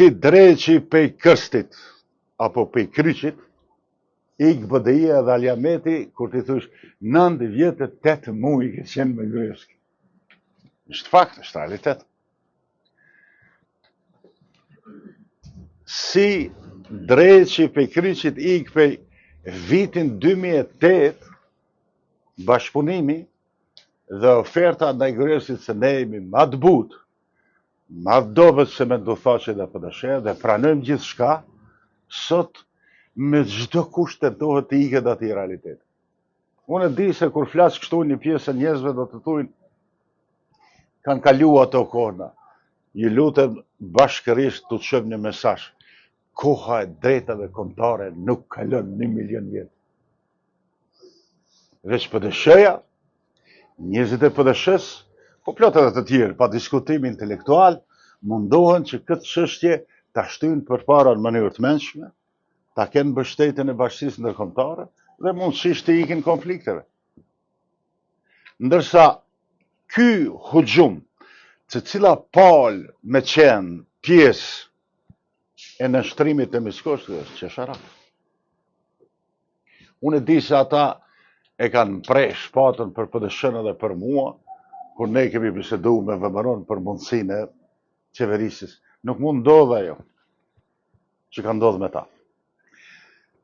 Si dreqi pej këstit, apo pej kryqit, ik BDI-ja dhe Ali Ahmeti, kur t'i thush, 9 vjet e 8 muj ke qenë me Gruevski. Është fakt, është realitet. Si dreqi pej kryqit ik pej vitin 2008, bashkëpunimi dhe oferta ndaj Gruevskit se ne jemi ma të butë, ma të dobët se Menduh Thaçi dhe PDSH dhe pranojmë gjithçka, sot me çdo kusht tentohet t'i iket atij realiteti. Unë e di se kur flas kështu një pjesë e njerëzve do të thujnë kanë kalu ato kohna. Ju lutem bashkërisht të çojmë një mesazh. Koha e drejtave kombëtare nuk kalon një milion vjet. Veç PDSH-ja, njerëzit e PDSH-së, po plot edhe të tjerë, pa diskutim intelektual, mundohen që këtë çështje ta shtyjnë përpara në mënyrë të mençme, ta kenë mbështetjen e bashkësisë ndërkombëtare dhe mundësisht t'i ikin konflikteve. Ndërsa ky huxhum, secila palë me qenë pjesë e nënshtrimit të Mickoskit, është qesharak. Unë e di se ata e kanë pre shpatën për PDSH-në dhe për mua, kur ne kemi bisedu me VMRO-n për mundësinë e qeverisjes. Nuk mund ndodhë ajo që ka ndodhë me ta.